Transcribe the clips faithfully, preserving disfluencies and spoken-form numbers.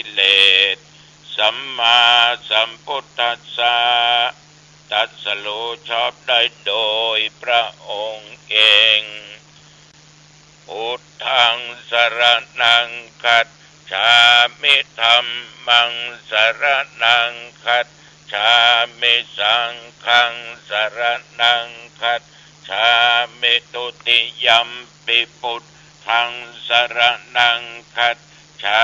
เลส สัมมาสัมพุทธัสสะ ตรัสรู้ชอบได้โดยพระองค์เอง พุทธังสรณังคัจฉามิ ธัมมังสรณังคัจฉามิ สังฆังสรณังคัจฉามิ ทุติยัมปิพุทธังสรณังคัจฉา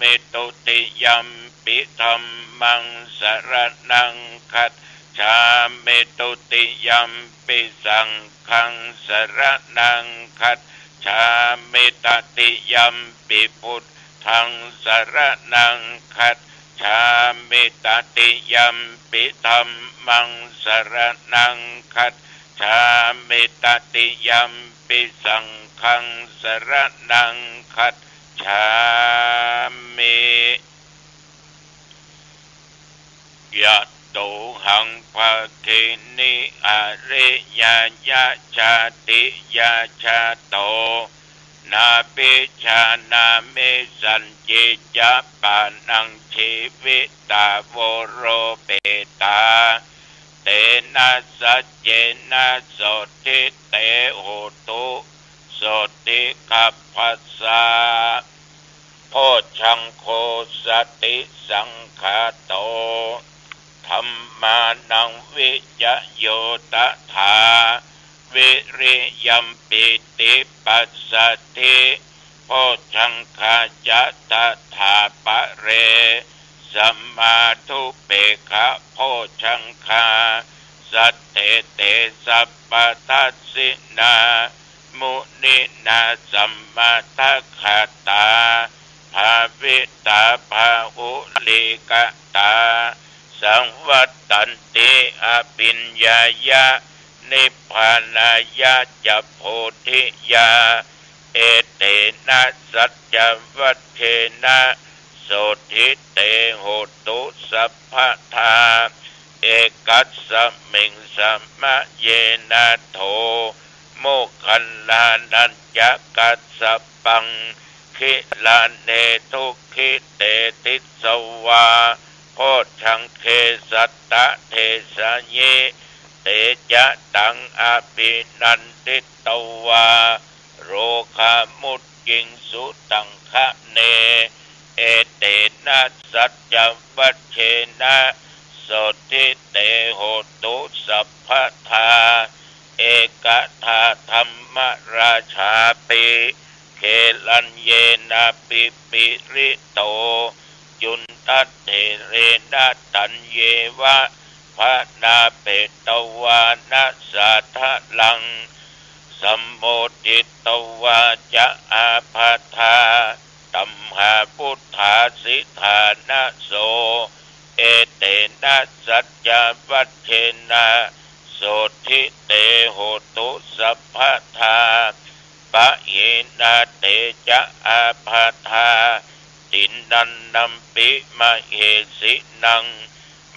มิ ทุติยัมปิธัมมังสรณังคัจฉามิ ทุติยัมปิสังฆังสรณังคัจฉามิ ตติยัมปิพุทธังสรณังคัจฉามิ ตติยัมปิธัมมังสรณังคัจฉามิ ตติยัมปิสังฆังสรณังคัจฉามิ ยะโตหัง ภักขินิ อริยายะ ชาติยา ชาโต นาภิชานามิ สัญญิ จะปะนัง ชีวิตา โวโรเปตา เตนะสัจเจนะ โสตถิ เต โหตุ โสตถิคัพพะสสะ โพชฌังโค สติสังขาโต ธัมมานัง วิจโย ตถา วิริยัม ปีติ ปัสสัทธิ โพชฌังคา จะ ตถาปะเร สัมมาทุปเปกขะ โพชฌังคา สัตเถ เต สัพพทัสสินา มุนินา สัมมาทักขาตา ภาวิตา ภาหุลีกตา สังวัตตันติ อภิญญายะ นิพพานายะ จะ โพธิยา เอเตนะ สัจจวัจเชนะ โสตถิ เต โหตุ สัพพะทา เอกัสสมิง สมะเยนะ โถ โมคคัลลานัญจะ กัสสปัง กิลาเน ทุกขิเต ติสสะวา โพชฌังเก สัตตะเทสะยิ เตจะตัง อภินันทิตสสะวา โรคามุจจิงสุ ตังคะเน เอเตนะ สัจจวัจเชนะ โสตถิ เต โหตุ สัพพะทา เอกทา ธัมมราชาปิ เกลัญเยนะ ปิปิริโต จุนทัตเถเรนะ ธัญเยวะ พนาเปตวานะ สาทะลัง สัมโมทิตวาจะ อาภาธา ตัมหา พุทธาสิทานะโส เอเตนะ สัจจวัจเชนะ โสตถิ เต โหตุ สัพพะทา ปะหีนา เตจะ อาภาธา ติณันนัมปิ มะเหสินัง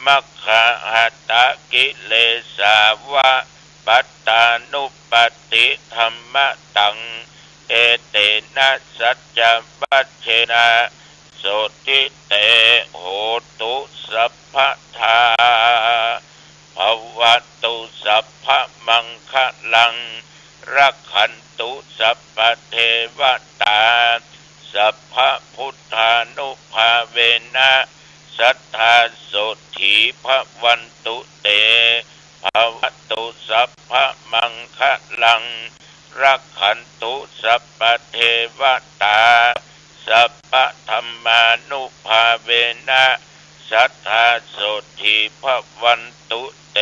มัคคาหะตะกิเลสาวะ ปัตตานุปัตติธัมมะตัง เอเตนะ สัจจวัจเชนะ โสตถิ เต โหตุ สัพพะทา ภะวะตุ สัพพะมังคะลัง รักขันตุ สัพพะเทวะตา สัพพะพุทธานุภาเวนะ สัตถา โสตถี ภะวันตุ เต ภะวะตุ สัพพะมังคะลัง รักขันตุ สัพพะเทวะตา สัพพะธัมมานุภาเวนะ สัตถา โสตถี ภะวันตุ เต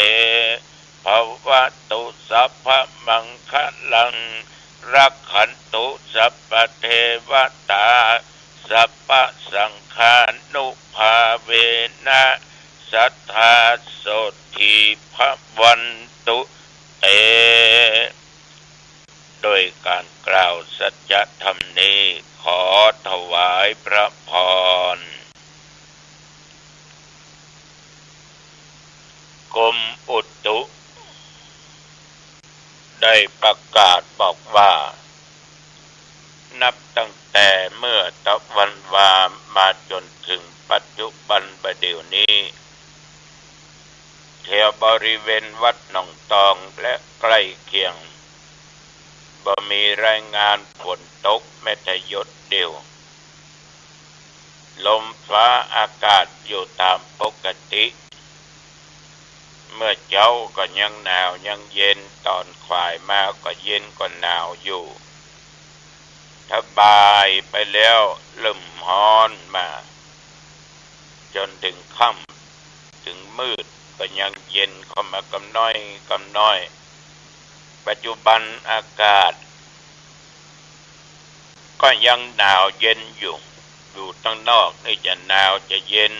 ภะวะตุ สัพพะมังคะลัง รักขันตุ สัพพะเทวะตา สัพพะสังฆานุภาเวนะ สัตถา โสตถี ภะวันตุ เต โดยการกล่าวสัจธรรมนี้ ขอถวายพระพร กรมอุตุได้ประกาศบอกว่า ณ นับตั้งแต่เมื่อตะวันวามาจ๋นเถิงปัจจุบันบ่าเดี่ยวนี้ แถวบริเวณวัดหนองตองและใก้เคียง บ่มีรายงานฝนตกแม้แต่หยดเดียว ลมฟ้าอากาศอยู่ต๋ามปกติ เมื่อเจ๊าก็ยังหนาวยังเย็น ต๋อนขวายมาก็เย็นก็หนาวอยู่ ถ้าบ่ายไปแล้วเริ่มฮ้อนมา จ๋นเถิงค่ำเถิงมืดก็ยังเย็นเข้ามากำน้อยกำน้อย ปัจจุบันอากาศ ก็ยังหนาวเย็นอยู่ อยู่ตังนอกนี่จะหนาวจะเย็น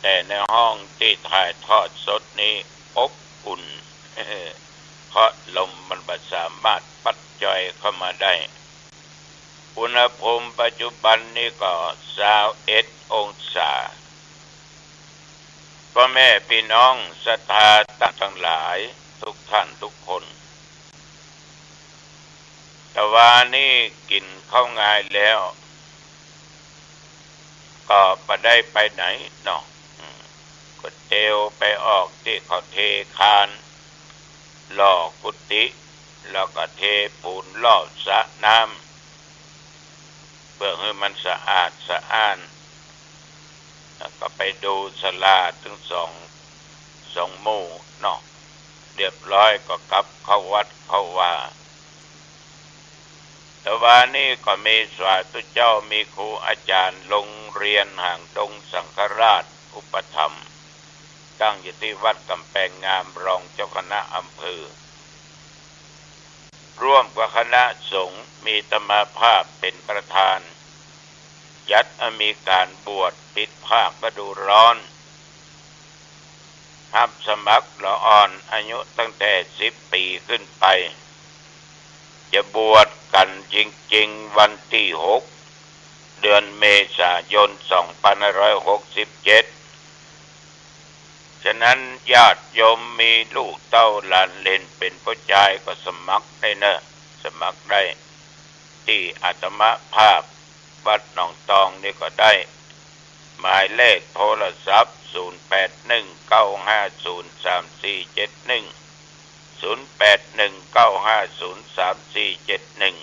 แต่ในห้องตี้ถ่ายทอดสดนี้อบอุ่น เพราะลมมันบ่สามารถปั๊ดจอยเข้ามาได้ อุณหภูมิปัจจุบันนี้ก็ซาวเอ็ดองศา ป้อแม่ปี้น้องศรัทธาตังหลายทุกท่านทุกคน ตะวานี้กิ๋นข้าวงายแล้ว ก็บ่ได้ไปไหนเนาะ อืม ก็เตียวไปออกตี้เขาเทคาน หล่อกุฏิ แล้วก็เทปูนรอบสระน้ำ เปื้อหื้อมันสะอาดสะอ้าน แล้วก็ไปดูศาลาตึงสอง สองหมู่เนาะ เรียบร้อยก็กลับเข้าวัดเข้าวา ตะวานี้ก็มีสาธุเจ้า มีครูอาจ๋ารย์โรงเรียนหางดงสังฆราชอุปถัมภ์ ตั้งอยู่ตี้วัดกำแปงงาม รองเจ้าคณะอำเภอ ร่วมกับคณะสงฆ์ มีอาตมาภาพเป๋นประธาน จัดให้มีก๋านบวชปิดภาคฤดูร้อน ฮับสมัครละอ่อนอายุตั้งแต่สิบปี๋ขึ้นไป จะบวชกั๋นจริงๆ วันตี้หก เดือนเมษายน สองปันห้าร้อยหกสิบเจ็ด ฉะนั้นญาติโยมมีลูกเต้าหลานเหลนเป๋นผู้จายก็สมัครได้เนาะ สมัครได้ ตี้อาตมาภาพวัดหนองตองนี่ก็ได้ หมายเลขโทรศัพท์ ศูนย์แปดหนึ่ง เก้าห้าศูนย์ สามสี่เจ็ดหนึ่ง ศูนย์แปดหนึ่ง เก้าห้าศูนย์ สามสี่เจ็ดหนึ่ง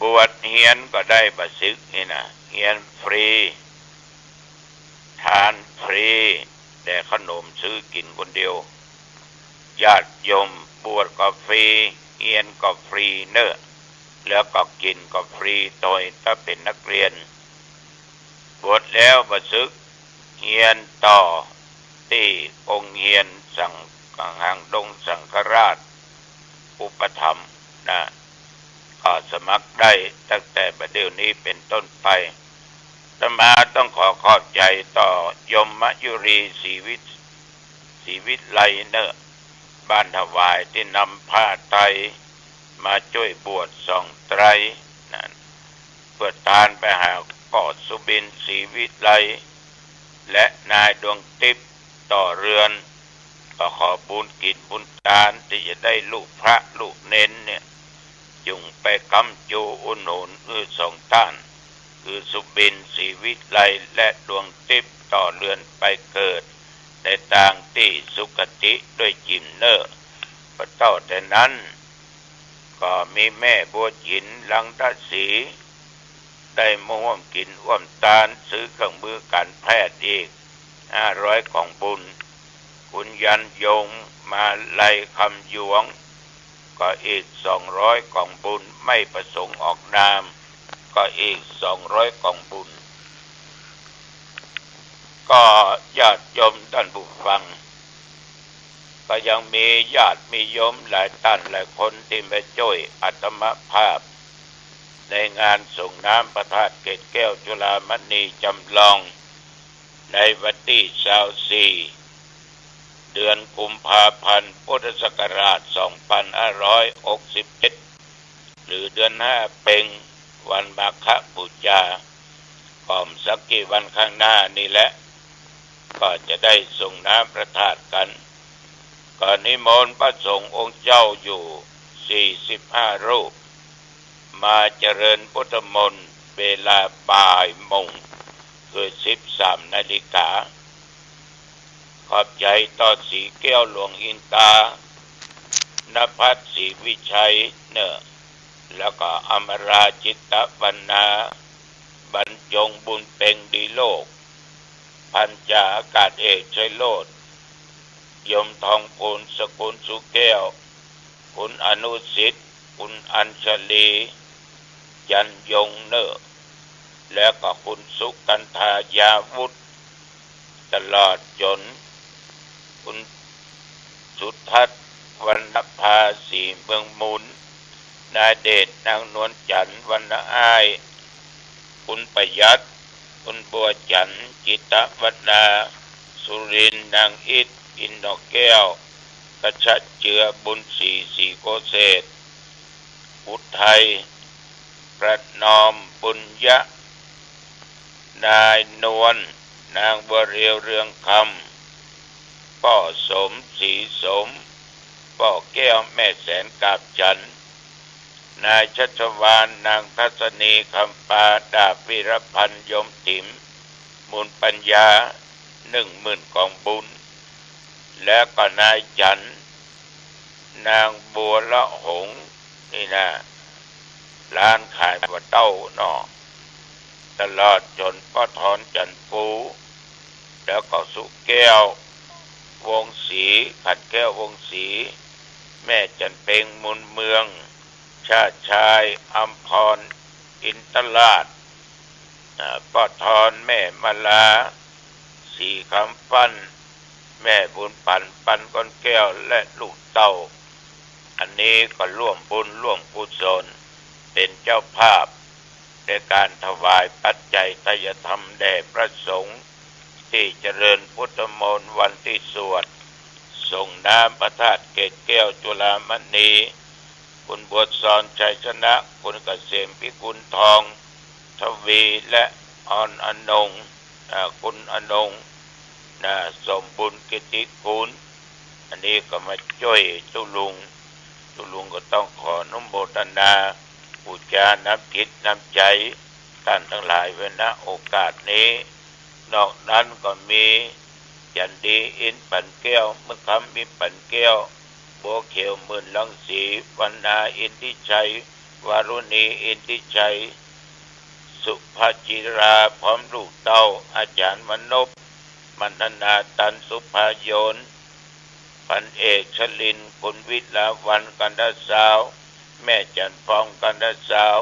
บวชเฮียนก็ได้บ่าสึกนี่นะ เฮียนฟรี ทานฟรี แต่ขนมซื้อกิ๋นคนเดียว ญาติโยมบวชก็ฟรี เฮียนก็ฟรีเนาะ แล้วก็กิ๋นก็ฟรี โตยถ้าเป๋นนักเรียน บวชแล้วบ่าสึก เฮียนต่อตี้องค์เฮียนสัง หางดงสังฆราชอุปถัมภ์นะ ก็สมัครได้ตั้งแต่บ่าเดี่ยวนี้เป๋นต้นไป อาตมาต้องขอขอบใจ๋ต่อยมยุรีศรีวิ ศรีวิไลเนาะ บ้านถวาย ตี้นำผ้าไตรมาจ้วยบวชสองไตรนั้น เปื้อตานไปหาป้อสุบิน ศรีวิไล และนายดวงติ๊บ ต่อเรือน ก็ขอบุญกิ๋นบุญตานตี้จะได้ลูกพระลูกเณรเนี่ย จุ่งไปค้ำจูอุดหนุนหื้อสองต้าน คือสุบิน ศรีวิไล และดวงติ๊บ ต่อเรือนไปเกิดในตางตี้สุคติด้วยจิ่มเนาะ บ่เต้าแต่นั้น ก็มีแม่บัวจิ๋น หลังทศรี ได้มาฮ่วมกิ๋นฮ่วมตาน ซื้อเครื่องมือก๋านแพทย์อีกห้าร้อยก๋องบุญ คุณยันยง มาลัยคำหยวง ก็อีกสองร้อยก๋องบุญ ไม่ประสงค์ออกนาม ก็อีกสองร้อยก๋องบุญ ก็ญาติโยมต้านผู้ฟัง ก็ยังมีญาติมีโยมหลายต้านหลายคนตี้มาจ้วยอาตมาภาพ ในงานสรงน้ำพระธาตุเกศแก้วจุฬามณีจ๋ำลอง ในวันตี้ซาวสี่ เดือนกุมภาพันธ์ พุทธศักราช สองปันห้าร้อยหกสิบเจ็ด หรือเดือนห้าเป็ง วันมาฆบูจา ก็สักกี่วันข้างหน้านี่แหละ ก็จะได้สรงน้ำพระธาตุกั๋น ก็นิมนต์พระสงฆ์องค์เจ้าอยู่สี่สิบห้ารูป มาเจริญพุทธมนต์เวลาบ่ายโมง คือสิบสามนาฬิกา ขอบใจ๋ต่อสีแก้วหลวงอินตา นภัสศรีวิชัยเน่อ แล้วก็อมราจิตตวรรณา บรรจงบุญเป็งดีโลก พันจ่าอากาศเอกชัยโรจน์ ยมทองภูล สกุลสุแก้ว คุณอนุสิทธิ์ คุณอัญชลี จันยงเน่อ แล้วก็คุณสุกันธายาวุธ ตลอดจ๋นคุณสุทัศน์ วรรณภา ศรีเมืองมูล นายเดช นางนวลจันทร์ วรรณอ้าย คุณประยัด คุณบัวจันทร์ จิตตวรรณา สุรินทร์ นางอิศ อินทร์ดอกแก้ว กระชะเจือ บุญศรี ศรีโกเศส อุทัย ประนอม บุญยะ นายนวล นางบัวเรียว เรืองคำ ป้อสม ศรีสม ป้อแก้ว แม่แสน กาบฉัน นายชัชวาล นางทัศนี คำปา ดาบวีรพันธ์ ยมถิม มูลปัญญา หนึ่งหมื่นกองบุญ และก็นายจันทร์ นางบัวละหงส์ นี่นะ ร้านขายบัวเต้าเนาะ ตลอดจ๋นป้อทอน จันทร์ปู แล้วก็สุแก้ว วงศ์ศรี ขันแก้ว วงศ์ศรี แม่จันทร์เพ็ง มูลเมือง ชาติชาย อำพร อินทราช อ่า ป้อทอน แม่มาลา ศรีคำฟั่น แม่บุญผัน ปันก้อนแก้ว และลูกเต้า อันนี้ก็ร่วมบุญร่วมกุศล เป๋นเจ้าภาพในก๋านถวายปัจจัยทายธรรมแด่พระสงฆ์ ตี้เจริญพุทธมนต์วันตี้สวดส่งน้ำพระธาตุเกศแก้วจุฬามณี คุณบัวสอน ชัยชนะ คุณเกษม พิกุลทอง ทวี และออนอนงค์ อ่า คุณอนงค์ นะ สมบุญกิตติคุณ อันนี้ก็มาจ้วยตุ๊ลุง ตุ๊ลุงก็ต้องขออนุโมทนา อุจจาน้ำจิตน้ำใจ๋ต้านตังหลายไว้ ณ โอกาสนี้ นอกนั้นก็มี จันดี อินทร์ปั่นแก้ว เมืองคำ อินทร์ปั่นแก้ว บัวเขียว หมื่นรังสี วรรณา อินทิชัย วารุณี อินทิชัย สุภาจิรา พร้อมลูกเต้า อาจ๋ารย์มนพ มันธนา ตัน สุภายน พันเอกชลินทร์ คุณวิลาวัลย์ กันทะสาว แม่จันทร์ฟอง กันทะสาว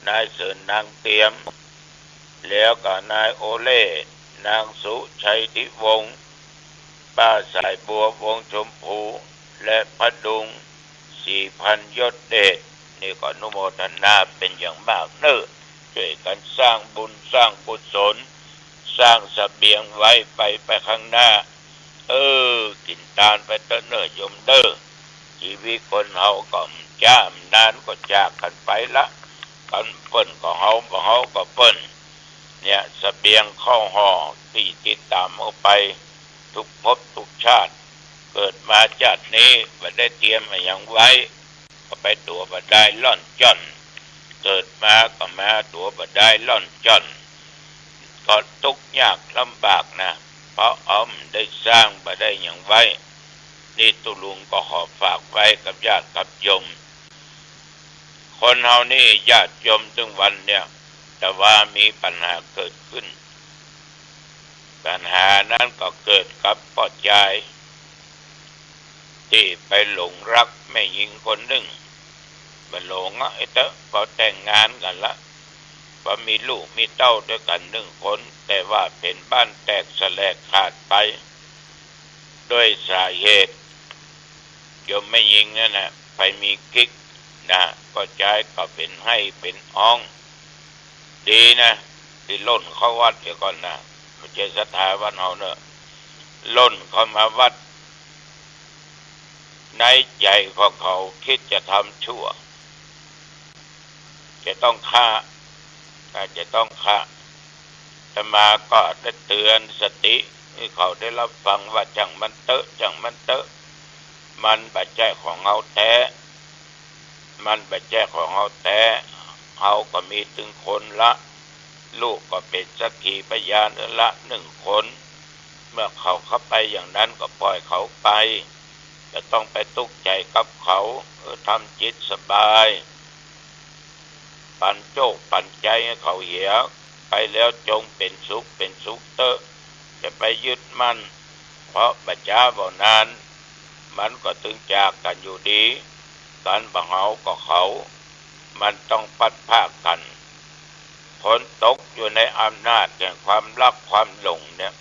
นายเสริญ นางเตียม แล้วก็นายโอเล่ นางสุชัยทิวงศ์ ป้าสายบัว วงศ์ชมพู และพดุง ศรีพันยศเดช นี่ก็อนุโมทนาเป๋นอย่างมากเน่อ จ้วยกั๋นสร้างบุญสร้างกุศล สร้างเสบียงไว้ไป ไปข้างหน้า เออ กิ๋นตานไปเต๊อะเน่อโยมเน่อ จีวิตคนเฮาก็จ้ามนานก็จากกั๋นไปละ กั๋นเปิ้นก็เฮา บ่เฮาก็เปิ้น เนี่ย เสบียงข้าวห่อตี้ติดต๋ามเฮาไป ทุกภพทุกชาติ เกิดมาจาตินี้บ่ได้เตรียมอะหยังไว้ ก็ไปตั๋วบ่ได้ล่อนจ้อน เกิดมาก็มาตั๋วบ่ได้ล่อนจ้อน ก็ตุ๊กยากลำบากนะ เพราะเฮาบ่ได้สร้างบ่ได้หยังไว้ นี่ตุ๊ลุงก็ขอฝากไว้กับญาติกับโยม คนเฮานี่ญาติโยมตึงวันเนี่ย แต่ว่ามีปัญหาเกิดขึ้น ปัญหานั้นก็เกิดกับป้อจาย ตี้ไปหลงฮักแม่ญิงคนนึ่ง บ่หลงอะ ไอ้เต๊อะ ปอแต่งงานกั๋นละ ปอมีลูกมีเต้าตวยกั๋นนึ่งคน แต่ว่าเป๋นบ้านแตกสะแหลกขาดไป ด้วยสาเหตุ โยมแม่ญิงนั้นน่ะ ไปมีกิ๊กนะ ป้อจายก็เป๋นไห้เป๋นฮ้อง ดีนะ ตี้ล่นเข้าวัดเหียก่อนนะ บ่ใจ้ศรัทธาบ้านเฮาเน่อ ล่นเข้ามาวัด ในใจ๋ของเขากึ๊ดจะทำชั่ว จะต้องฆ่า อาจจะต้องฆ่า อาตมาก็ได้เตือนสติหื้อเขาได้ฮับฟังว่าจ้างมันเต๊อะ จ้างมันเต๊อะ มันบ่ใจ้ของเฮาแต๊ มันบ่ใจ้ของเฮาแต๊ เฮาก็มีตึงคนละ ลูกก็เป๋นสักขีพยานละหนึ่งคน เมื่อเขาเข้าไปอย่างนั้นก็ปล่อยเขาไป บ่ต้องไปตุ๊กข์ใจ๋กับเขา เออ ทำจิตสบาย ปั๋นโจ้ปั๋นใจ๋หื้อเขาเหีย ไปแล้วจงเป๋นสุขเป๋นสุขเต๊อะ จะไปยึดมั่น เพราะบ่จ๊าบ่นาน มันก็ตึงจากกั๋นอยู่ดี กั๋นบ่เฮาก็เขา มันต้องพลัดพรากกั๋น คนตกอยู่ในอำนาจแห่งความรักความหลงเนี่ย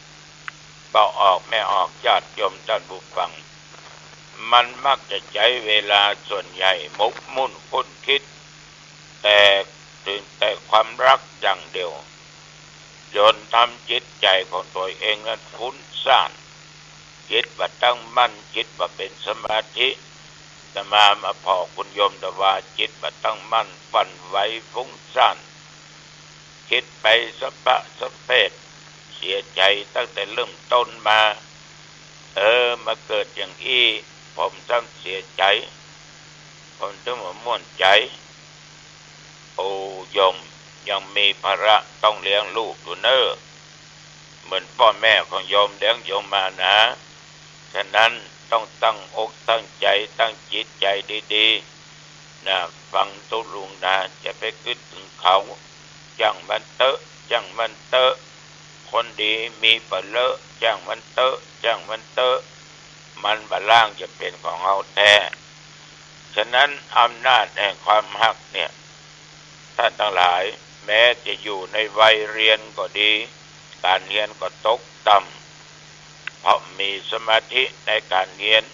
ป้อออกแม่ออก ญาติโยมต้านผู้ฟัง มันมักจะใจ๊เวลาส่วนใหญ่หมกมุ่นคุ้นคิด แต่ถึงแต่ความรักอย่างเดียว จ๋นทำจิตใจ๋ของตั๋วเองนั้นฟุ้งซ่าน จิตบ่ตั้งมั่น จิตบ่เป๋นสมาธิ อาตมามาผ่อคุณโยมตะวา จิตบ่ตั้งมั่น หวั่นไหวฟุ้งซ่าน คิดไปสะพะสะเพด เสียใจ๋ตั้งแต่เริ่มต้นมา เออ มาเกิดอย่างอี้ ผมซ้ำเสียใจ๋ ผมถึงบ่ม่วนใจ๋ โอ้ โยมยังมีภาระต้องเลี้ยงลูกอยู่เน่อ เหมือนป้อแม่ของโยมเลี้ยงโยมมานะ ฉะนั้นต้องตั้งอกตั้งใจ๋ ตั้งจิตใจ๋ดีๆ นะ ฟังตุ๊ลุงนะ จะไปกึ๊ดเถิงเขา จ้างมันเต๊อะ จ้างมันเต๊อะ คนดีมีบ่เลอะ จ้างมันเต๊อะ จ้างมันเต๊อะ มันบ่ล้างจะเป๋นของเฮาแต๊ ฉะนั้นอำนาจแห่งความฮักเนี่ย ต้านตังหลาย แม้จะอยู่ในวัยเฮียนก็ดี ก๋านเฮียนก็ตกต่ำ เพราะมีสมาธิในก๋านเฮียน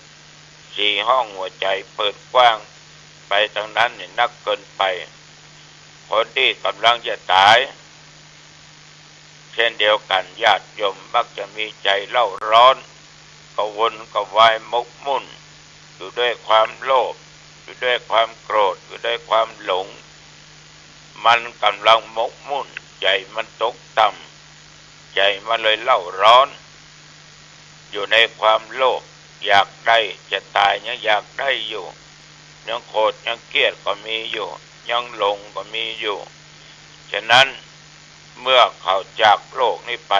สี่ห้องหัวใจ๋เปิดกว้างไปตางนั้นนี่นักเกินไป คนตี้ก่ำลังจะต๋าย เช่นเดียวกั๋น ญาติโยมมักจะมีใจ๋เล่าร้อน กระวนกระวายหมกมุ่น อยู่ด้วยความโลภ อยู่ด้วยความโกรธ อยู่ด้วยความหลง มันก่ำลังหมกมุ่น ใจ๋มันตกต่ำ ใจ๋มันเลยเล่าร้อน อยู่ในความโลภ อยากได้จะต๋ายยังอยากได้อยู่ ยังโกรธยังเกลียดก็มีอยู่ ยังหลงก็มีอยู่ ฉะนั้นเมื่อเขาจากโลกนี้ไป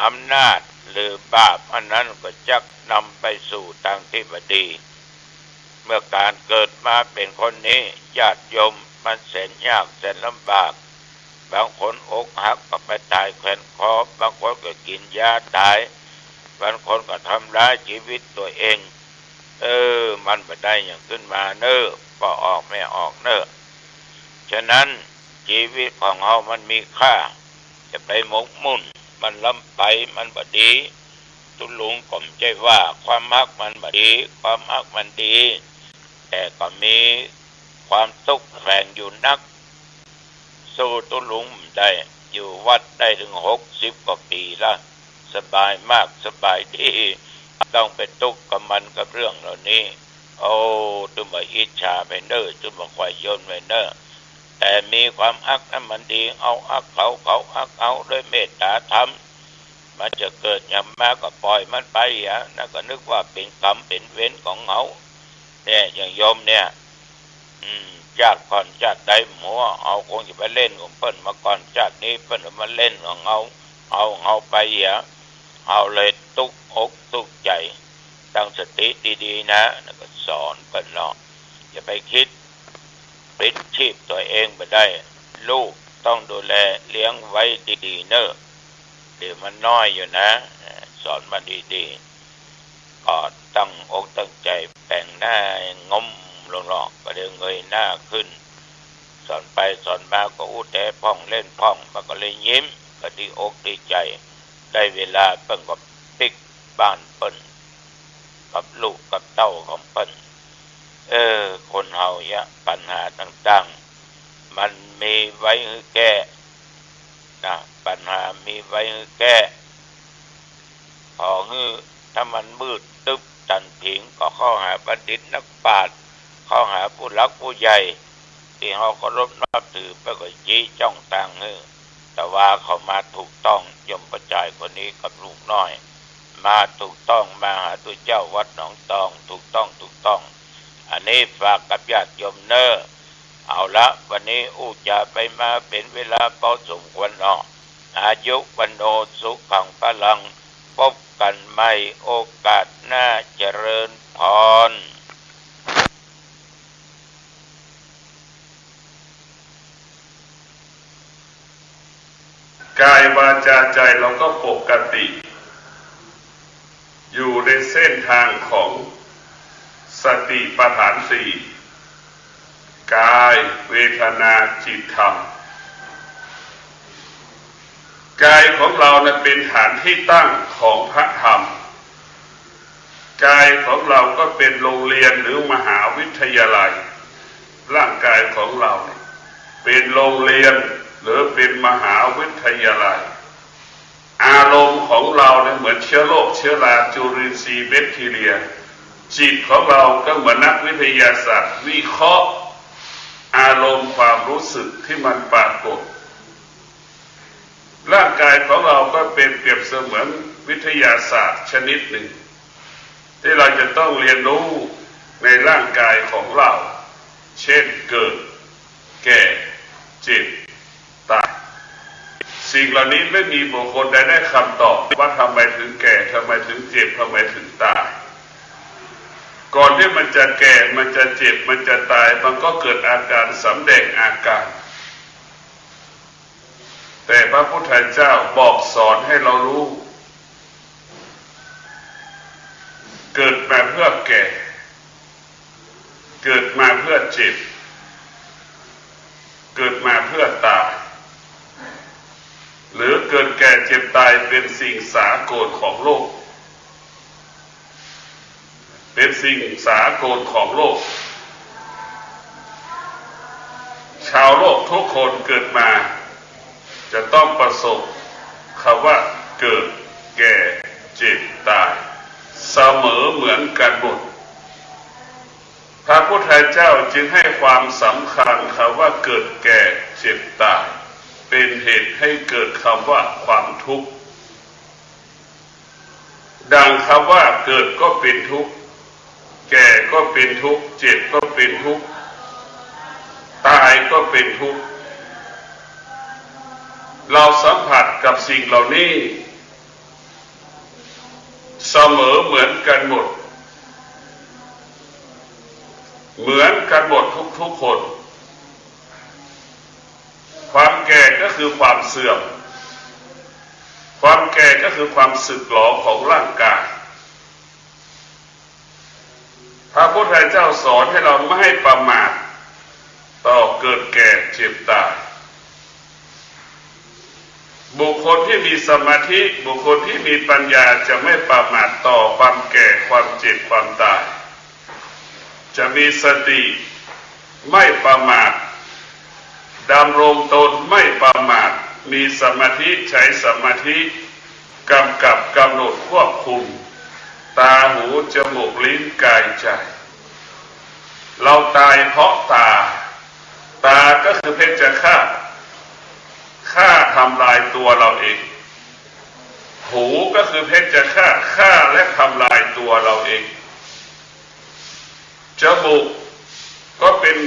อำนาจหรือบาปอันนั้นก็จักนำไปสู่ตางตี้บ่ดี เมื่อก๋านเกิดมาเป๋นคนนี้ ญาติโยม มันแสนยากแสนลำบาก บางคนอกหักก็ไปต๋ายแขวนคอ บางคนก็กิ๋นยาต๋าย บางคนก็ทำร้ายจีวิตตั๋วเอง เออ มันบ่ได้หยังขึ้นมาเน่อ ป้อออกแม่ออกเน่อ ฉะนั้นจีวิตของเฮามันมีค่า จะไปหมกมุ่นมันล้ำไป มันบ่ดี ตุ๊ลุงก็บ่ใจ้ว่าความฮักมันบ่ดี ความฮักมันดี แต่ก็มีความตุ๊กข์แฝงอยู่นัก สู้ตุ๊ลุงบ่ได้ อยู่วัดได้เถิงหกสิบกว่าปี๋ละ สบายมาก สบายดี บ่ต้องไปตุ๊กข์กับมันกับเรื่องเหล่านี้ โอ้ ตึงบ่อิจฉาไปเน่อ ตึงบ่ใค่ยนไปเน่อ แต่มีความฮักนั้นมันดี เฮาฮักเขา เขาฮักเฮา ด้วยเมตต๋าธรรม มันจะเกิดหยังมาก็ปล่อยมันไปเหีย นั่นก็นึกว่าเป๋นกรรมเป๋นเวรของเฮา เนี่ย อย่างโยมเนี่ย อืม จาติก่อนจาติใดบ่ฮู้ เฮาคงจะไปเล่นของเปิ้นมาก่อน จาตินี้เปิ้นมาเล่นของเฮา เอาเฮาไปเหีย เฮาเลยตุ๊กอกตุ๊กใจ๋ ตั้งสติดีๆ นะ แล้วก็สอนเปิ้นเนาะ อย่าไปกึ๊ด ปลิดชีพตั๋วเองบ่ได้ ลูกต้องดูแลเลี้ยงไว้ดีๆ เน่อ เดี๋ยวมันน้อยอยู่นะ สอนมันดีๆ ก็ตั้งอกตั้งใจ๋ แป๋งหน้าให้งมลงเนาะ ก็เลยเงยหน้าขึ้น สอนไปสอนมาก็อู้แต๊พ่องเล่นพ่อง มันก็เลยยิ้ม ก็ดีอกดีใจ๋ ได้เวลาเปิ้นก็ปิ๊กบ้านเปิ้น กับลูกกับเต้าของเปิ้น เออ คนเฮาเหีย ปัญหาต่างๆ มันมีไว้หื้อแก้ นะ ปัญหามีไว้หื้อแก้ ขอหื้อ ถ้ามันมืดตึ๊บตันผิง ก็เข้าหาบัณฑิตนักปราชญ์ เข้าหาผู้หลักผู้ใหญ่ ตี้เฮาเคารพนับถือ เปิ้นก็จี้จ้องตางหื้อ แต่ว่าเขามาถูกต้อง โยมป้อจายคนนี้กับลูกน้อย มาถูกต้อง มาหาตุ๊เจ้าวัดหนองตอง ถูกต้อง ถูกต้อง อันนี้ฝากกับญาติโยมเน่อ เอาละ วันนี้อู้จ๋าไปมาเป๋นเวลาพอสมควรเนาะ อายุ วัณโณ สุขัง พลัง พบกั๋นใหม่โอกาสหน้า เจริญพร กายวาจาใจ๋เราก็ปกติ อยู่ในเส้นทางของสติปัฏฐานสี่ กาย เวทนา จิต ธรรม กายของเรานะเป๋นฐานตี้ตั้งของพระธรรม กายของเราก็เป๋นโรงเรียนหรือมหาวิทยาลัย ร่างกายของเราเป๋นโรงเรียนหรือเป๋นมหาวิทยาลัย อารมณ์ของเราเนี่ยเหมือนเชื้อโรค เชื้อรา จุลินทรีย์ แบคทีเรีย จิตของเราก็เหมือนนักวิทยาศาสตร์วิเคราะห์อารมณ์ความรู้สึกที่มันปรากฏ ร่างกายของเราก็เป๋นเปรียบเสมือนวิทยาศาสตร์ชนิดหนึ่ง ที่เราจะต้องเรียนรู้ในร่างกายของเรา เช่น เกิด แก่ เจ็บ ตาย สิ่งเหล่านี้ไม่มีบุคคลใดได้คำตอบว่าทำไมถึงแก่ ทำไมถึงเจ็บ ทำไมถึงตาย ก่อนที่มันจะแก่ มันจะเจ็บ มันจะตาย มันก็เกิดอาการ สำแดงอาการ แต่พระพุทธเจ้าบอกสอนให้เรารู้ เกิดมาเพื่อแก่ เกิดมาเพื่อเจ็บ เกิดมาเพื่อตาย หรือเกิดแก่เจ็บตายเป๋นสิ่งสากลของโลก เป๋นสิ่งสากลของโลก ชาวโลกทุกคนเกิดมาจะต้องประสบคำว่าเกิด แก่ เจ็บ ตาย เสมอเหมือนกั๋นหมด พระพุทธเจ้าจึงให้ความสำคัญคำว่าเกิด แก่ เจ็บ ตาย เป๋นเหตุให้เกิดคำว่าความทุกข์ ดังคำว่าเกิดก็เป๋นทุกข์ แก่ก็เป๋นทุกข์ เจ็บก็เป๋นทุกข์ ตายก็เป๋นทุกข์ เราสัมผัสกับสิ่งเหล่านี้เสมอเหมือนกั๋นหมด เหมือนกั๋นหมดทุกๆ คน ความแก่ก็คือความเสื่อม ความแก่ก็คือความสึกหรอของร่างกาย พระพุทธเจ้าสอนให้เราไม่ให้ประมาทต่อเกิดแก่เจ็บตาย บุคคลที่มีสมาธิ บุคคลที่มีปัญญาจะไม่ประมาทต่อความแก่ ความเจ็บ ความตาย จะมีสติ ไม่ประมาท ดำรงตนไม่ประมาท มีสมาธิ ใช้สมาธิ กำกับ กำหนด ควบคุม ตา หู จมูก ลิ้น กาย ใจ เราตายเพราะตา ตาก็คือเพชฌฆาต ฆ่าทำลายตัวเราเอง หูก็คือเพชฌฆาต ฆ่าและทำลายตัวเราเอง จมูกก็เป๋น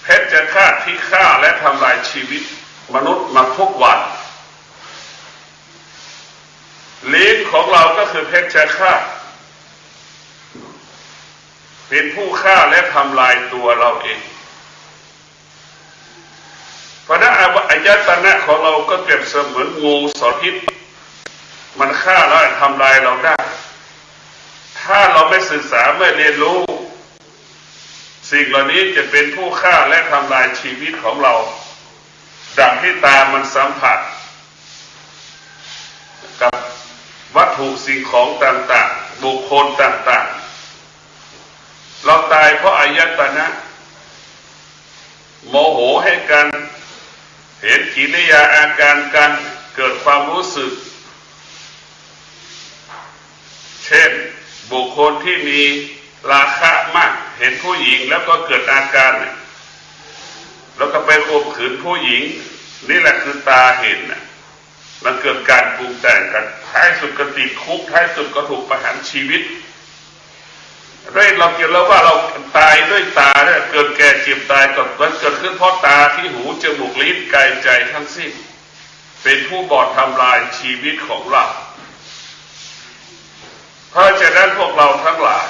เพชฌฆาตที่ฆ่าและทำลายชีวิตมนุษย์มาทุกวัน ลิ้นของเราก็คือเพชฌฆาต เป๋นผู้ฆ่าและทำลายตัวเราเอง เพราะฉะนั้นอายตนะของเราก็เปรียบเสมือนงูสรพิษ มันฆ่าและทำลายเราได้ ถ้าเราไม่ศึกษา ไม่เรียนรู้ สิ่งเหล่านี้จะเป็นผู้ฆ่าและทำลายชีวิตของเรา ดังที่ตามันสัมผัสกับวัตถุสิ่งของต่างๆ บุคคลต่างๆ เราตายเพราะอายตนะ โมโหเห็นก๋าน เห็นกิริยาอาการก๋าน เกิดความรู้สึก เช่น บุคคลที่มีราคะมาก เห็นผู้หญิงแล้วก็เกิดอาการ แล้วก็ไปข่มขืนผู้หญิง นี่แหละคือตาเห็นน่ะ มันเกิดก๋านปรุงแต่งกั๋น ท้ายสุดก็ติดคุก ท้ายสุดก็ถูกประหารชีวิต เฮ้ย เราเกิดแล้วว่าเราต๋ายด้วยต๋าเนี่ย เกิดแก่เจ็บต๋ายก็มันเกิดขึ้นเพราะต๋า ที่หู จมูก ลิ้น กาย ใจ๋ ทั้งสิ้น เป๋นผู้บ่อนทำลายชีวิตของเรา เพราะฉะนั้นพวกเราทั้งหลาย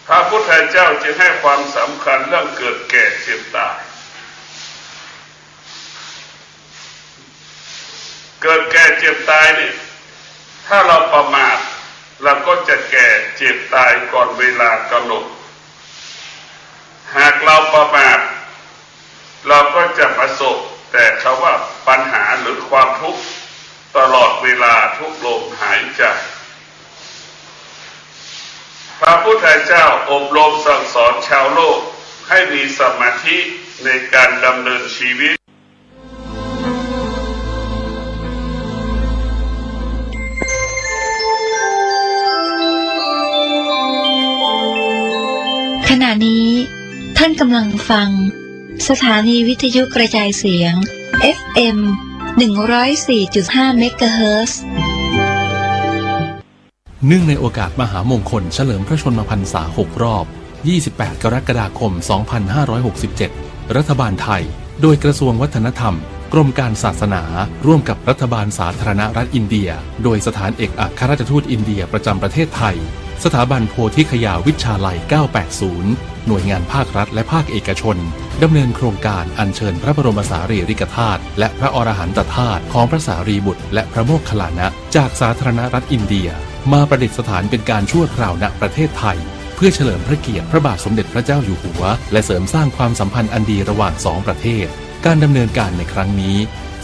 พระพุทธเจ้าจึงให้ความสำคัญเรื่องเกิดแก่เจ็บต๋าย เกิดแก่เจ็บต๋ายเนี่ย ถ้าเราประมาท เราก็จะแก่เจ็บต๋ายก่อนเวลากำหนด หากเราประมาท เราก็จะประสบแต่คำว่าปัญหาหรือความทุกข์ตลอดเวลาทุกลมหายใจ พระพุทธเจ้าอบรมสั่งสอนชาวโลกให้มีสมาธิในการดำเนินชีวิต ขณะนี้ท่านกำลังฟังสถานีวิทยุกระจายเสียง เอฟเอ็ม หนึ่งร้อยสี่จุดห้า เมกะเฮิรตซ์ เนื่องในโอกาสมหามงคลเฉลิมพระชนมพรรษาหกรอบ ยี่สิบแปด กรกฎาคม สองพันห้าร้อยหกสิบเจ็ด รัฐบาลไทย โดยกระทรวงวัฒนธรรม กรมการศาสนา ร่วมกับรัฐบาลสาธารณรัฐอินเดีย โดยสถานเอกอัครราชทูตอินเดียประจำประเทศไทย สถาบันโพธิคยาวิชาลัย เก้าแปดศูนย์ หน่วยงานภาครัฐและภาคเอกชน ดำเนินโครงการอัญเชิญพระบรมสารีริกธาตุและพระอรหันตธาตุของพระสารีบุตรและพระโมคคัลลานะ จากสาธารณรัฐอินเดีย มาประดิษฐานเป็นการชั่วคราว ณ ประเทศไทย เพื่อเฉลิมพระเกียรติพระบาทสมเด็จพระเจ้าอยู่หัว และเสริมสร้างความสัมพันธ์อันดีระหว่างสองประเทศ การดำเนินการในครั้งนี้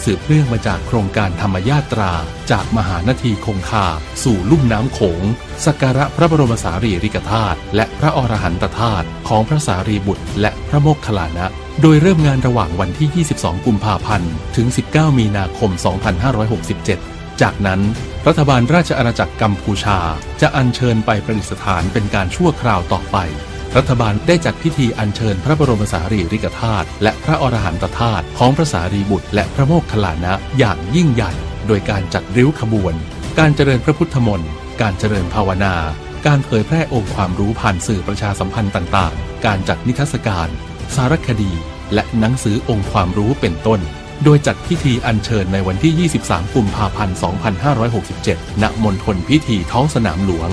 สืบเนื่องมาจากโครงการธรรมยาตรา จากมหานาทีคงคา สู่ลุ่มน้ำโขง สักการะพระบรมสารีริกธาตุ และพระอรหันตธาตุของพระสารีบุตรและพระโมคคัลลานะ โดยเริ่มงานระหว่างวันที่ ยี่สิบสอง กุมภาพันธ์ ถึง สิบเก้า มีนาคม สองพันห้าร้อยหกสิบเจ็ด จากนั้น รัฐบาลราชอาณาจักรกัมพูชา จะอัญเชิญไปประดิษฐานเป็นการชั่วคราวต่อไป รัฐบาลได้จัดพิธีอัญเชิญพระบรมสารีริกธาตุ และพระอรหันตธาตุของพระสารีบุตรและพระโมคคัลลานะอย่างยิ่งใหญ่ โดยการจัดริ้วขบวน การเจริญพระพุทธมนต์ การเจริญภาวนา การเผยแพร่องค์ความรู้ผ่านสื่อประชาสัมพันธ์ต่างๆ การจัดนิทรรศการ สารคดี และหนังสือองค์ความรู้เป็นต้น โดยจัดพิธีอัญเชิญในวันที่ ยี่สิบสาม กุมภาพันธ์ สองพันห้าร้อยหกสิบเจ็ด ณ มณฑลพิธีท้องสนามหลวง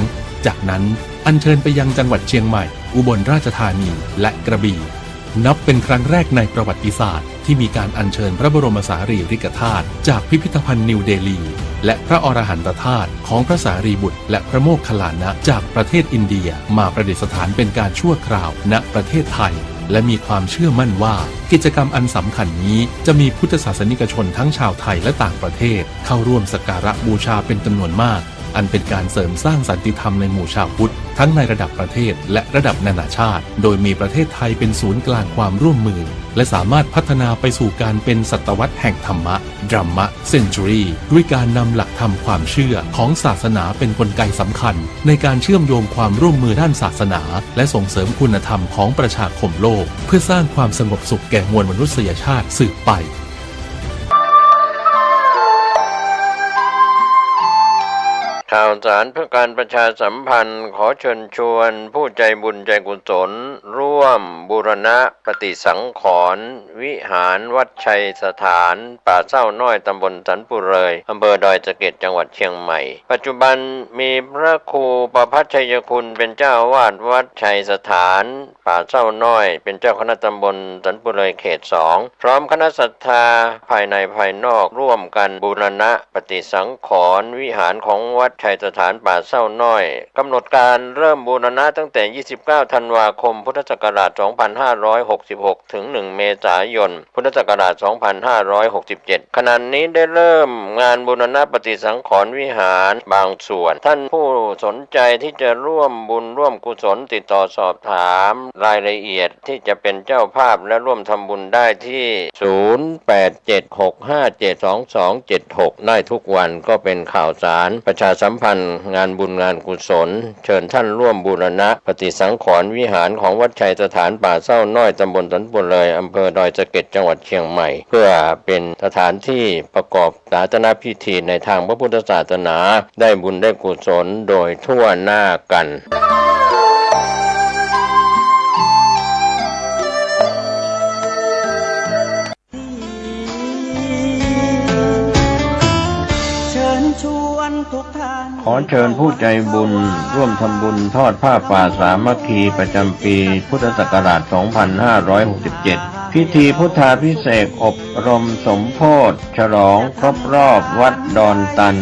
จากนั้นอัญเชิญไปยังจังหวัดเชียงใหม่ อุบลราชธานี และกระบี่ นับเป็นครั้งแรกในประวัติศาสตร์ที่มีการอัญเชิญพระบรมสารีริกธาตุจากพิพิธภัณฑ์นิวเดลี และพระอรหันตธาตุของพระสารีบุตรและพระโมคคัลลานะจากประเทศอินเดียมาประดิษฐานเป็นการชั่วคราว ณ ประเทศไทย และมีความเชื่อมั่นว่ากิจกรรมอันสำคัญนี้จะมีพุทธศาสนิกชนทั้งชาวไทยและต่างประเทศเข้าร่วมสักการะบูชาเป็นจำนวนมาก อันเป็นการเสริมสร้างสันติธรรมในหมู่ชาวพุทธทั้งในระดับประเทศและระดับนานาชาติ โดยมีประเทศไทยเป็นศูนย์กลางความร่วมมือ และสามารถพัฒนาไปสู่การเป็นศตวรรษแห่งธรรมะ Dhamma Century ด้วยการนำหลักธรรมความเชื่อของศาสนาเป็นกลไกสำคัญในการเชื่อมโยงความร่วมมือด้านศาสนา และส่งเสริมคุณธรรมของประชาคมโลก เพื่อสร้างความสงบสุขแก่มวลมนุษยชาติสืบไป ข่าวสารเพื่อการประชาสัมพันธ์ ขอเชิญชวนผู้ใจบุญใจกุศลร่วมบูรณะปฏิสังขรณ์วิหารวัดชัยสถาน ป่าเศร้าน้อย ตำบลสันปุเรย อำเภอดอยสะเก็ด จังหวัดเชียงใหม่ ปัจจุบันมีพระครูประภัชชัยคุณเป็นเจ้าอาวาสวัดชัยสถาน ป่าเศร้าน้อย เป็นเจ้าคณะตำบลสันปุเรยเขตสอง พร้อมคณะศรัทธาภายในภายนอกร่วมกันบูรณะปฏิสังขรณ์วิหารของวัดชัยสถานป่าเศร้าน้อย กำหนดการเริ่มบูรณะตั้งแต่ ยี่สิบเก้า ธันวาคม พุทธศักราช สองพันห้าร้อยหกสิบหก ถึง หนึ่ง เมษายน พุทธศักราช สองพันห้าร้อยหกสิบเจ็ด ขณะนี้ได้เริ่มงานบูรณะปฏิสังขรณ์วิหารบางส่วน ท่านผู้สนใจที่จะร่วมบุญร่วมกุศลติดต่อสอบถามรายละเอียดที่จะเป็นเจ้าภาพและร่วมทำบุญได้ที่ ศูนย์ แปด เจ็ด หก ห้า เจ็ด สอง สอง เจ็ด หก ได้ทุกวัน ก็เป็นข่าวสารประชาสัมพันธ์งานบุญงานกุศล เชิญท่านร่วมบูรณะปฏิสังขรณ์วิหารของวัดชัยสถานป่าเศร้าน้อย ตำบลสันปุเรย อำเภอดอยส สะเก็ด จังหวัดเชียงใหม่ เพื่อเป๋นสถานตี้ประกอบศาสนพิธีในตางพระพุทธศาสนา ได้บุญได้กุศลโดยทั่วหน้ากั๋น เชิญชวนทุกท่าน ขอเชิญผู้ใจ๋บุญร่วมทำบุญทอดผ้าป่าสามัคคีประจ๋ำปี๋พุทธศักราช สองพันห้าร้อยหกสิบเจ็ด พิธีพุทธาภิเษกอบรมสมโภชน์ ฉลองครบรอบวัดดอนตัน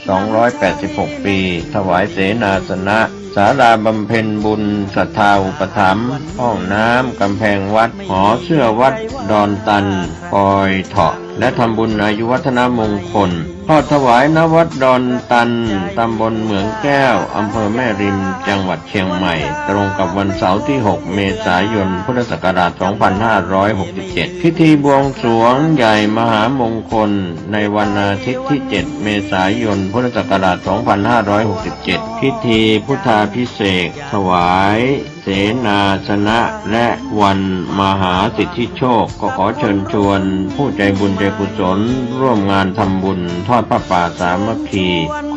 สองร้อยแปดสิบหก ปี๋ ถวายเสนาสนะ ศาลาบำเพ็ญบุญศรัทธาอุปถัมภ์ ห้องน้ำ ก๋ำแพงวัด หอเสื้อวัดดอนตัน ปอยเถาะ และทำบุญอายุวัฒนมงคล ทอดถวาย ณ วัดดอนตัน ตำบลเหมืองแก้ว อำเภอแม่ริม จังหวัดเชียงใหม่ ตรงกับวันเสาร์ตี้ หก เมษายน พุทธศักราช สองพันห้าร้อยหกสิบเจ็ด พิธีบวงสรวงใหญ่มหามงคล ในวันอาทิตย์ตี้ เจ็ด เมษายน พุทธศักราช สองพันห้าร้อยหกสิบเจ็ด พิธีพุทธาภิเษก ถวายเสนาสนะ และวันมหาสิทธิโชค ก็ขอเชิญชวนผู้ใจ๋บุญใจ๋กุศลร่วมงานทำบุญทอดผ้าป่าสามัคคี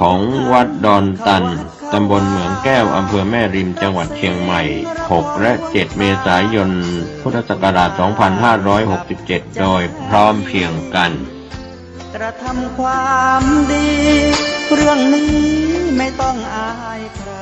ของวัดดอนตัน ตำบลเหมืองแก้ว อำเภอแม่ริม จังหวัดเชียงใหม่ หก และ เจ็ด เมษายน พุทธศักราช สองพันห้าร้อยหกสิบเจ็ด โดยพร้อมเพรียงกั๋น กระทำความดี เรื่องนี้ไม่ต้องอายใคร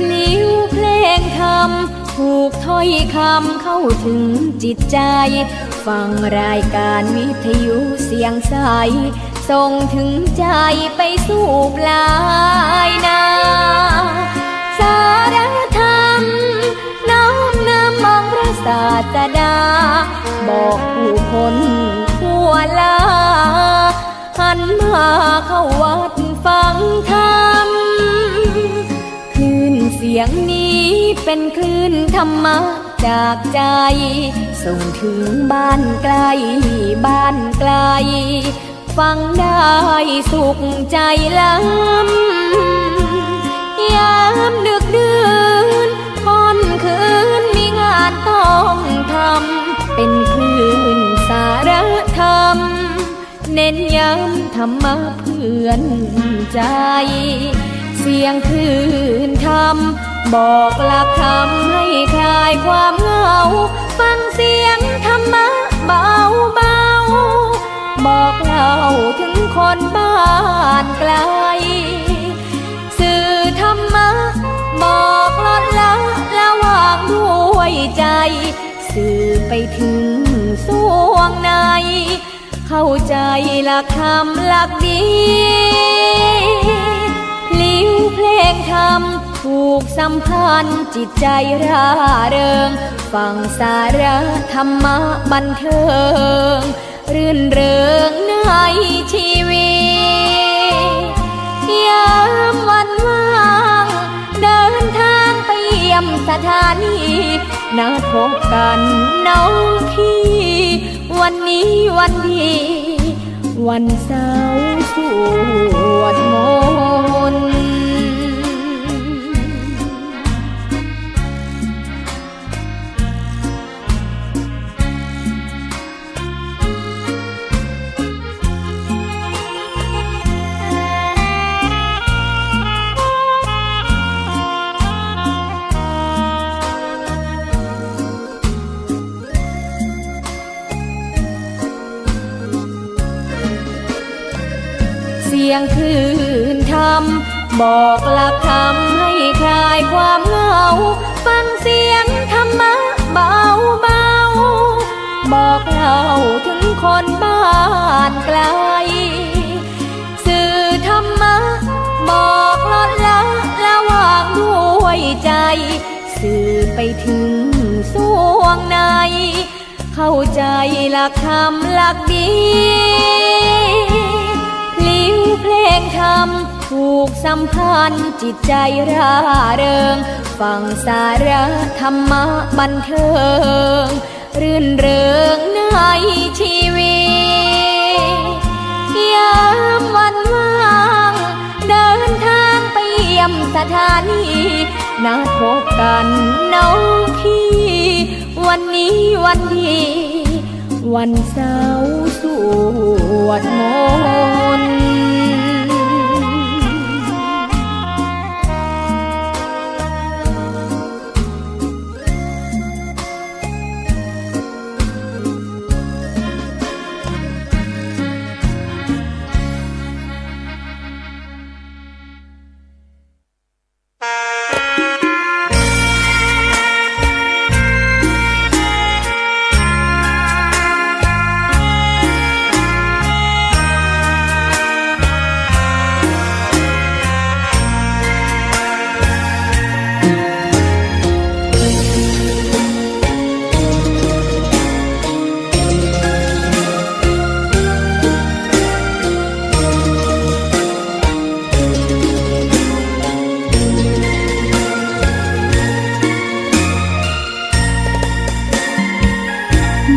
พลิ้วเพลงธรรม ผูกถ้อยคำเข้าถึงจิตใจ ฟังรายการวิทยุเสียงใส ส่งถึงใจไปสู่ปลายนา สาระธรรม น้อมนำองค์พระศาสดา บอกผู้คนทั่วลา หันมาเข้าวัดฟังธรรม คลื่นเสียงนี้เป็นคลื่นธรรมะจากใจ ส่งถึงบ้านใกล้บ้านไกล ฟังได้สุขใจล้ำ ยามดึกดื่นค่ำคืนมีงานต้องทำ เป็นคลื่นสาระธรรม เน้นย้ำธรรมะเพื่อนใจ เสียงคลื่นธรรม บอกหลักธรรมให้คลายความเหงา ฟังเสียงธรรมะเบาๆ บอกเล่าถึงคนบ้านไกล สื่อธรรมะ บอกลดละละวางด้วยใจ สื่อไปถึงส่วงใน เข้าใจหลักธรรมหลักดี พลิ้วเพลงธรรม ผูกสัมพันธ์จิตใจร่าเริง ฟังสาระธรรมะบันเทิง รื่นเริงในชีวิต ยามวันว่าง เดินทางไปเยี่ยมสถานี นัดพบกันน้องพี่ วันนี้วันดี วันเสาร์สวดมนต์ เสียงคลื่นธรรม บอกหลักธรรมให้คลายความเหงา ฟังเสียงธรรมะเบาๆ บอกเล่าถึงคนบ้านไกล สื่อธรรมะ บอกลดละละวางด้วยใจ สื่อไปถึงส่วงใน เข้าใจ๋หลักธรรมหลักดี พลิ้วเพลงธรรมผูกสัมพันธ์ จิตใจ๋ร่าเริง ฟังสาระธรรมะบันเทิง รื่นเริงในชีวิต ยามวันว่าง เดินทางไปเยี่ยมสถานี นัดพบกั๋นน้องพี่ วันนี้วันดี วันเสาร์สวดมนต์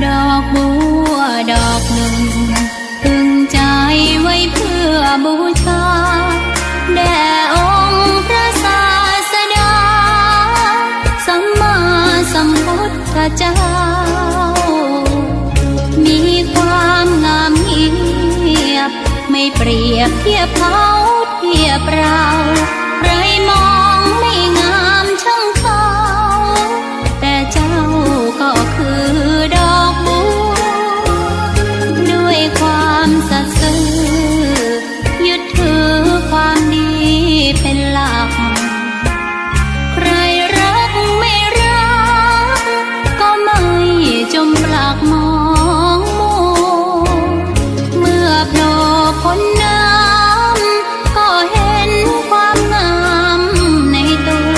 ดอกบัวดอกนึ่ง ตึงใจ๋ไว้เปื้อบูชา แด่องค์พระศาสดา สัมมาสัมพุทธเจ้า มีความงามเงียบ ไม่เปรียบเทียบเขาเทียบเรา ใครมองไม่งามช่างเขา แต่เจ้าก็คือดอกบัว ด้วยความสัตย์ซื่อ ยึดถือความดีเป็นหลัก ใครรักไม่รัก ก็ไม่จมปลักมองมัว เมื่อโผล่พ้นน้ำ ก็เห็นความงามในตัว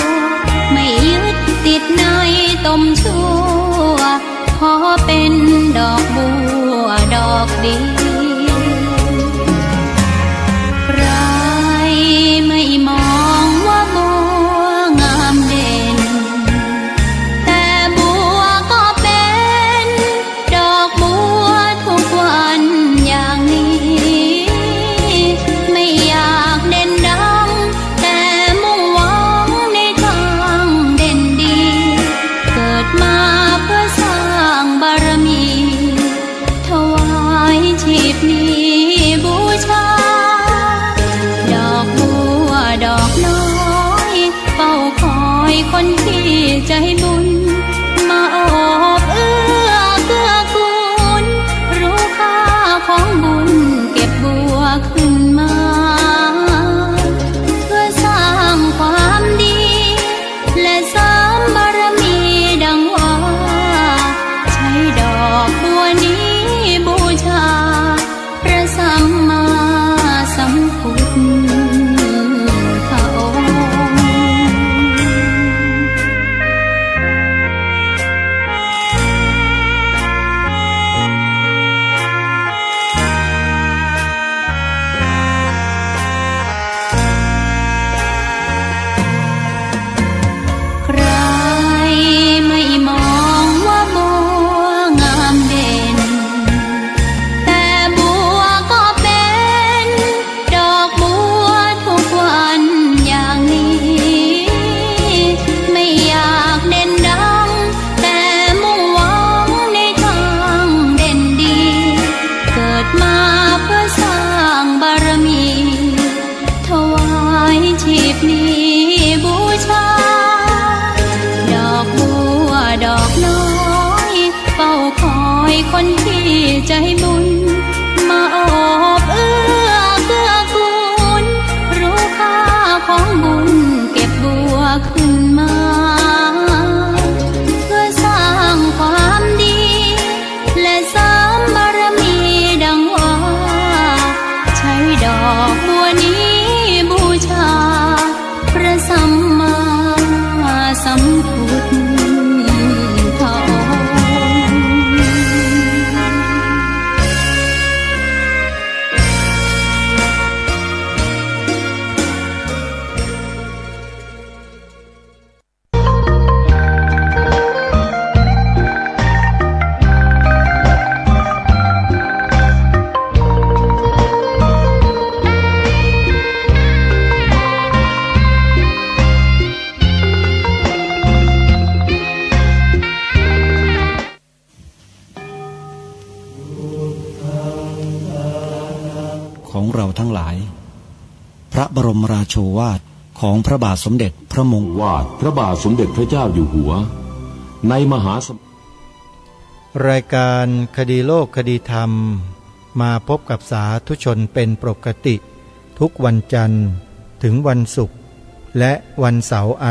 ไม่ยึดติดในตมชั่ว ขอเป็นดอกบัวดอกเดียว ใครไม่มองว่าบัวงามเด่น แต่บัวก็เป็นดอกบัวทุกวันอย่างนี้ ไม่อยากเด่นดัง แต่มุ่งหวังในทางเด่นดี เกิดมาเพื่อสร้างบารมี ถวายชีพนี้บูชา ดอกบัวดอกน้อย เฝ้าคอยคนที่ใจบุญ มาโอบเอื้อเกื้อกูล รู้ค่าของบุญเก็บบัวขึ้นมา เพื่อสร้างความดี และเสริมบารมีดังว่า ใช้ดอกบัวนี้บูชา พระสัมมาสัมพุทธองค์ ใครไม่มองว่าบัวงามเด่น แต่บัวก็เป็นดอกบัวทุกวันอย่างนี้ ไม่อยากเด่นดัง แต่มุ่งหวังในทางเด่นดี เกิดมาเพื่อสร้างบารมี ถวายชีพนี้บูชา ดอกบัวดอกน้อย เฝ้าคอยคนที่ใจบุญ มาโอบเอื้อเกื้อกูล รู้ค่าของบุญเก็บบัวขึ้นมา เพื่อสร้างความดี และเสริมบารมีดังว่า ใช้ดอกบัวนี้บูชา พระสัมมาสัมพุทธองค์ ของเราทั้งหลาย พระบรมราโชวาทของพระบาทสมเด็จพระมงกุฎ วาทพระบาทสมเด็จพระเจ้าอยู่หัว ในมหาสม- รายการคดีโลกคดีธรรม มาพบกับสาธุชนเป็นปกติ ทุกวันจันทร์ถึงวันศุกร์ และวันเสาร์